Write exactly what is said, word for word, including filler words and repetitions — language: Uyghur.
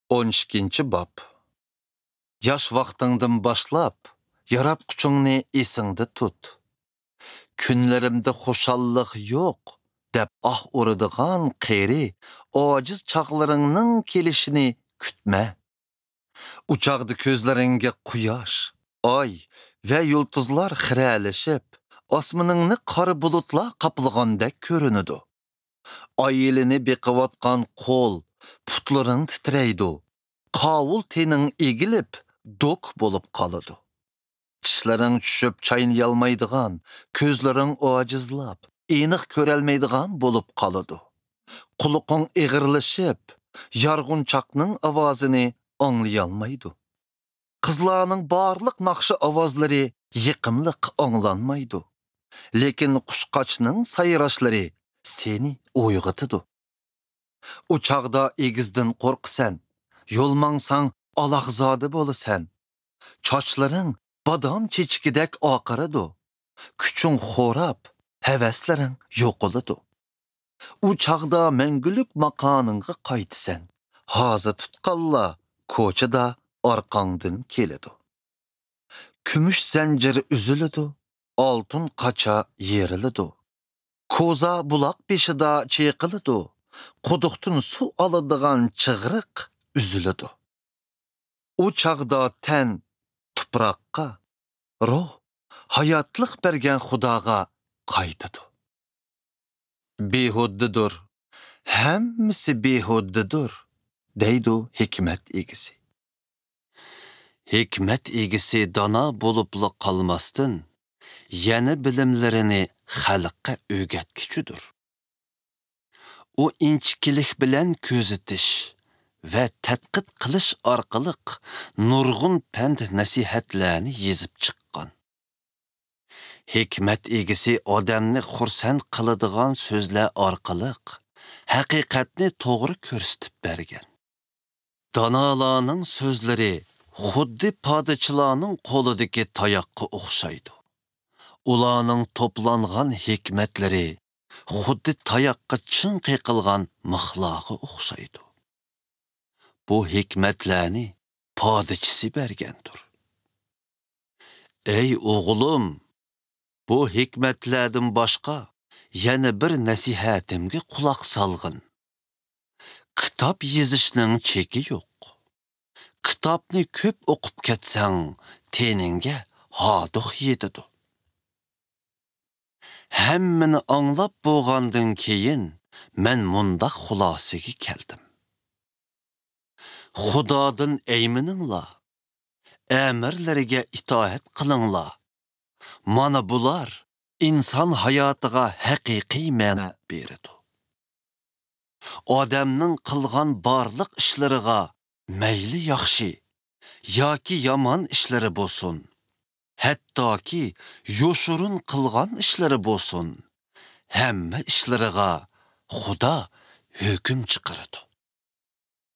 ئون ئىككىنچى باب. ياش ۋاقتىڭدىن باشلاپ، ياراتقۇچۇڭنى ئېسىڭدە تۇت. كۈنلىرىمدە خۇشاللىق يوق، دەپ ئاھ ئۇرىدىغان قېرى، ئاجىز چاغلىرىڭنىڭ كېلىشىنى كۈتمە. ئۇ چاغدا كۆزلىرىڭگە قۇياش، ئاي ۋە يۇلتۇزلار خىرەلىشىپ، ئاسمىنىڭنى قارا بۇلۇتلار قاپلىغاندەك كۆرۈنىدۇ. ئائىلىنى بېقىۋاتقان قول، پۇتلىرىڭ تىترەيدۇ. قاۋۇل تېنىڭ ئېگىلىپ، دوك بولۇپ قالىدۇ. چىشلىرىڭ چۈشۈپ چاينىيالمايدىغان، كۆزلىرىڭ ئاجىزلاپ، ئېنىق كۆرەلمەيدىغان بولۇپ قالىدۇ. قۇلىقىڭ ئېغىرلىشىپ، يارغۇنچاقنىڭ ئاۋازىنى ئاڭلىيالمايدۇ. قىزلارنىڭ بارلىق ناخشا ئاۋازلىرى يېقىملىق ئاڭلانمايدۇ. لېكىن قۇشقاچنىڭ سايراشلىرى سېنى ئويغىتىدۇ. ئۇ چاغدا ئېگىزدىن قورقىسەن، يول ماڭساڭ ئالاقزادە بولىسەن. چاچلىرىڭ بادام چېچىكىدەك ئاقىرىدۇ. كۈچۈڭ خوراپ، ھەۋەسلىرىڭ يوقىلىدۇ. ئۇ چاغدا مەڭگۈلۈك ماكانىڭغا قايتىسەن. ھازا تۇتقانلار كوچىدا ئارقاڭدىن كېلىدۇ. كۈمۈش زەنجىر ئۈزۈلىدۇ، ئالتۇن قاچا يېرىلىدۇ. كوزا بۇلاق بېشىدا چېيىقىلىدۇ، قۇدۇقتىن سۇ ئالىدىغان چىغرىق ئۈزۈلىدۇ. ئۇ چاغدا تەن تۇپراققا، روھ ھاياتلىق بەرگەن خۇداغا قايتىدۇ. بىھۇددىدۇر، ھەممىسى بىھۇددىدۇر، دەيدۇ ھېكمەت ئىگىسى. ھېكمەت ئىگىسى دانا بولۇپلا قالماستىن، يەنە بىلىملىرىنى خەلققە ئۆگەتكۈچىدۇر. ئۇ ئىنچىكىلىك بىلەن كۆزىتىش ۋە تەتقىق قىلىش ئارقىلىق نۇرغۇن پەند-نەسىھەتلەرنى يېزىپ چىققان. ھېكمەت ئىگىسى ئادەمنى خۇرسەن قىلىدىغان سۆزلەر ئارقىلىق ھەقىقەتنى توغرا كۆرسىتىپ بەرگەن. دانالارنىڭ سۆزلىرى خۇددى پادىچىلارنىڭ قولىدىكى تاياققا ئوخشايدۇ. ئۇلارنىڭ توپلانغان ھېكمەتلىرى خۇددى تاياققا چىڭ قېقىلغان مىخلارغا ئوخشايدۇ. بۇ ھېكمەتلەرنى پادىچىسى بەرگەندۇر. ئەي ئوغلۇم، بۇ ھېكمەتلەردىن باشقا يەنە بىر نەسىھەتىمگە قۇلاق سالغىن. كىتاب يېزىشنىڭ چېكى يوق. كىتابنى كۆپ ئوقۇپ كەتسەڭ، تېنىڭگە ھاردۇق يېتىدۇ. ھەممىنى ئاڭلاپ بولغاندىن كېيىن، مەن مۇنداق خۇلاسىگە كەلدىم. خۇدادىن ئەيمىنىڭلار، ئەمىرلىرىگە ئىتائەت قىلىڭلار. مانا بۇلار ئىنسان ھاياتىغا ھەقىقىي مەنە بېرىدۇ. ئادەمنىڭ قىلغان بارلىق ئىشلىرىغا، مەيلى ياخشى ياكى يامان ئىشلىرى بولسۇن، ھەتتاكى يوشۇرۇن قىلغان ئىشلىرى بولسۇن، ھەممە ئىشلىرىغا خۇدا ھۆكۈم چىقىرىدۇ.